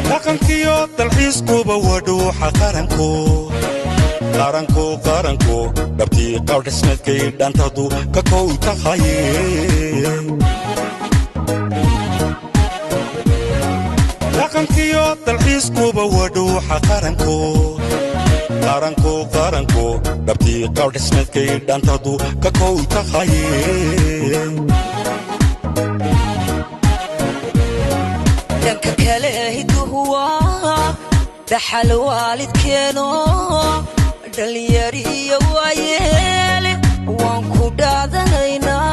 Dhaqankiyo dalxiiskuba waa dhuuxa qaranku, qaranku, qaranku. Dhabtii qaabdhismeedkay dhantadu ka kow tahay. Dhaqankiyo dalxiiskuba waa dhuuxa qaranku, qaranku, qaranku. Dhabtii qaabdhismeedkay dhantadu ka kow tahay. Dhanka kale hiduhu waa dhaxal waalidkeeno, dhallinyariyo waayeele waan ku dhaadanaynaa.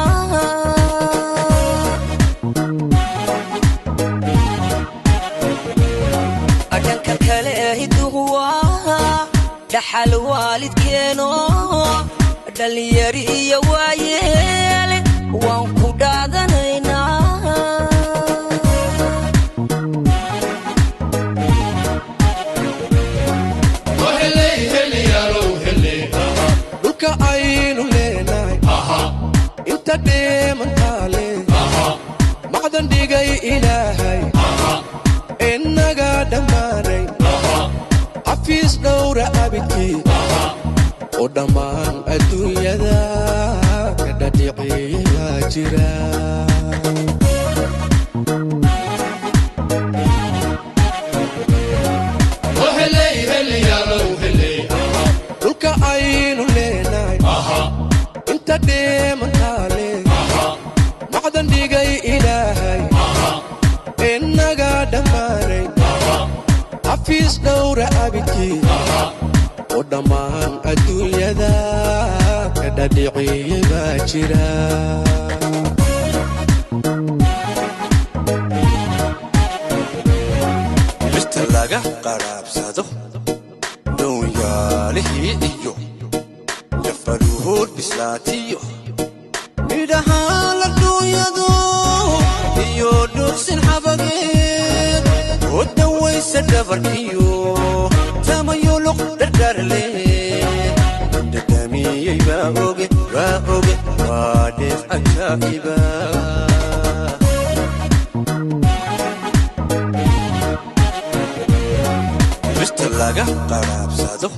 Dhanka kale hiduhu waa dhaxal waalidkeeno, dhallinyariyo waayeele waan ku dhaadanaynaa. Dhulka aynu leenahay inta dheemantaale macdan dhigay Ilaahay inaga dhammaanay, xafiis dhowra abidkii oo dhammaan adduunyada ka dhadhiciyaa jira. Dhulka aynu leenahay inta dheemantaale macdan dhigay Ilaahay inaga dhammaanay, xafiis dhowra abidkii oo dhammaan adduunyada ka dhadhiciyey baa jira. Mirta laga qaraabsado doonyaalihii iyo jafaruhuur bislaatiyo midhahaan la dhuunyado iyo dhuuqsin xabageed oo dawaysa dhabarkiyo tamayuluq dhardharle dhadhamiyey baa oge, waa oge, waa dheef cajaa'iba. Mirta laga qaraabsado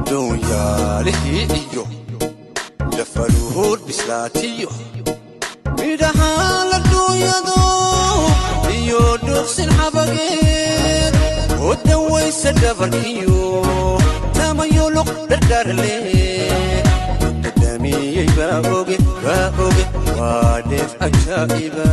doonyaalihii iyo jafaruhuur bislaatiyo midhahaan la dhuunyado iyo dhuuqsin xabageed oo dawaysa dhabarkiyo tamayuluq dhardharle dhadhamiyey baa oge, waa oge, waa dheef cajaa'iba.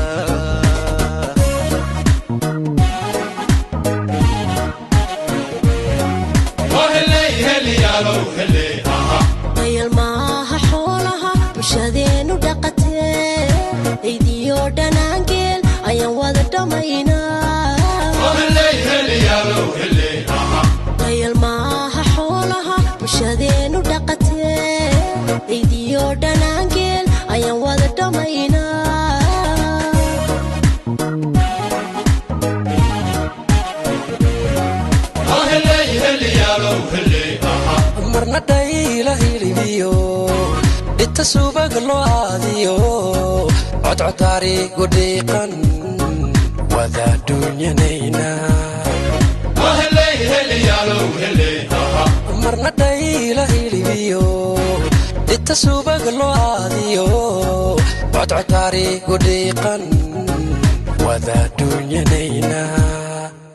Dayal maaha xoolaha bulshadeenu dhaqatee, aydiyo dhanaangeel ayaan wada dhammaynaa. Dayal maaha xoolaha bulshadeenu dhaqatee, aydiyo dhanaangeel ayaan wada dhammaynaa. Marna dhayla hilibiyo dhita subag loo aadiyo codcodaari gudhiiqan wada dhunyanayna. Marna dhayla hilibiyo dhita subag loo aadiyo codcodaari gudhiiqan wada dhunyanayna.